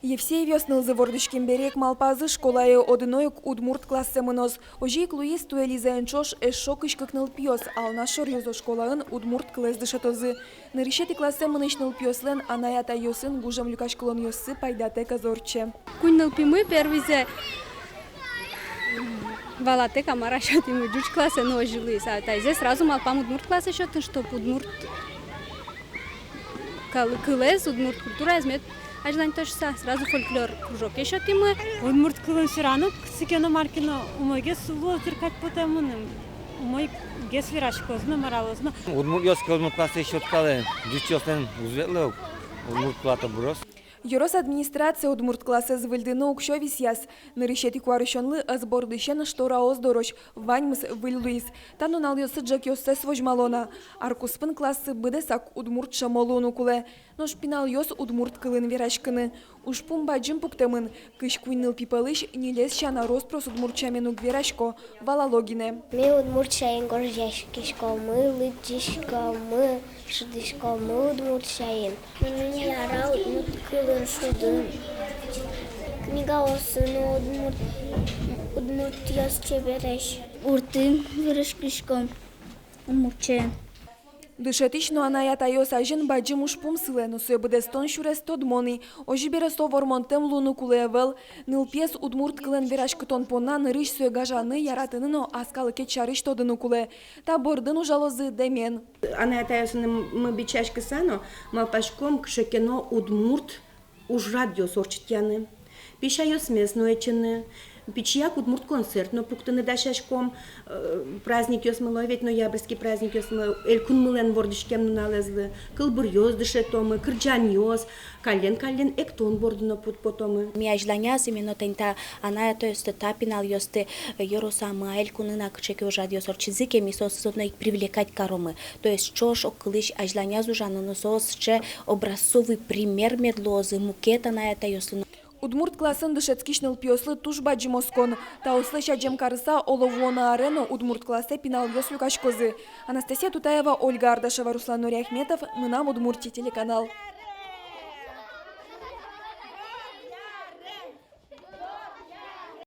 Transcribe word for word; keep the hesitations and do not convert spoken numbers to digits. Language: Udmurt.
Евсеевъёс нылзы вордӥськем бере ик малпазы: школае одно ик удмурт классэ мыноз. Озьы ик луиз. Туэ Лизаен ӵош эшшо кызь кык нылпиос Алнаш шоръёзо школаын удмурт кылэз дышетозы. Нырысетӥ классэ мынӥсь нылпиослэн анай-атайёсын гужем люкаськылонъёссы пайдатэк ӧз ортче. Куинь нылпимы, первыйзэ валатэк, а мар-а, сётӥмы ӟуч классэ, но озьы луиз. А тайзэ сразу малпам удмурт классэ сётыны, чтоб удмурт кыл-, кылэз, удмурт культураез мед азьланьтоз шуыса, сразу фольклор кружоке сётӥмы. Удмурт кылын вераны кытчы ке но, мар ке но умойгес луоз дыр кадь потэ мыным. Умойгес вераськоз но, мар-а луоз но. Удмуртъёс ке удмурт классэ сётскалэ, ӟучъёслэн уз ветлэ ук, удмурт кылад-то быроз. Ёрос администрацие удмурт классэз выльдыны уксё висъяз. Нырысетӥ куарусёнлы ӧс бордысен штораос дорозь ваньмыз выль луиз. Та нуналъёсы ӝӧкъёссэс возьмало на. Ар куспын классы быдэсак удмурт сямо луыны кулэ. Нош пиналъёс удмурт кылын вераськыны. Ужпум бадӟым пуктэмын. Кызь куинь нылпи пӧлысь ньылез сяна рос-прос удмурт сямен уг верасько, валало гинэ. Ми удмурт сямен гожъяськиськомы, лыдӟиськомы, шудӥськомы удмурт сямен. Мыным яра удмурт кылын шудыны. Книгаосын но удмурт, удмуртъёс чебересь. Гуртын вераськиськом удмурт сямен. Дышетӥсь но анай-атайёс азьын бадӟым ужпум сылэ, но сое быдэстон сюрес тодмо ни. Озьы бере со вормонтэм луыны кулэ ӧвӧл. Нылпиез удмурт кылын вераськытон понна нырысь сое гажаны, яратыны но ас калыкед сярысь тодыны кулэ. Та бордын ужалозы дэмен. Анай-атайёсынымы бичаськыса но, малпаськом кыӵе ке но удмурт ужрадъёс ортчытъяны, песяйёсмес но ӧтьыны, пичияк удмурт концерт но пуктыны дасяськом, э, праздникъёсмылы, ведь ноябрьский праздникъёсмылы, элькунмылэн вордӥськем нуналэзлы, кылбуръёс дышетомы, кырӟанъёс, каллен-каллен эктон борды но пуд-, потомы. Ми азьланяз именно тани та анай-атайёсты, та пиналъёсты, э, ёросамы, элькунын-а кыӵе ке ужрадъёс ортчизы ке, ми соосыз одно ик привлекать каромы. То есть ӵош огкылысь азьланяз ужаны но, соос сыӵе образцовый пример мед луозы мукет анай-атайёслы но. Удмурт классын дышетскись нылпиослы туж бадӟым оскон. Таослэсь адӟем карыса, оло, вуоно аре но удмурт классэ пиналъёс люкаськозы. Анастасия Тутаева, Ольга Ардашева, Руслан Нуриахметов, «Мынам Удмуртие» телеканал.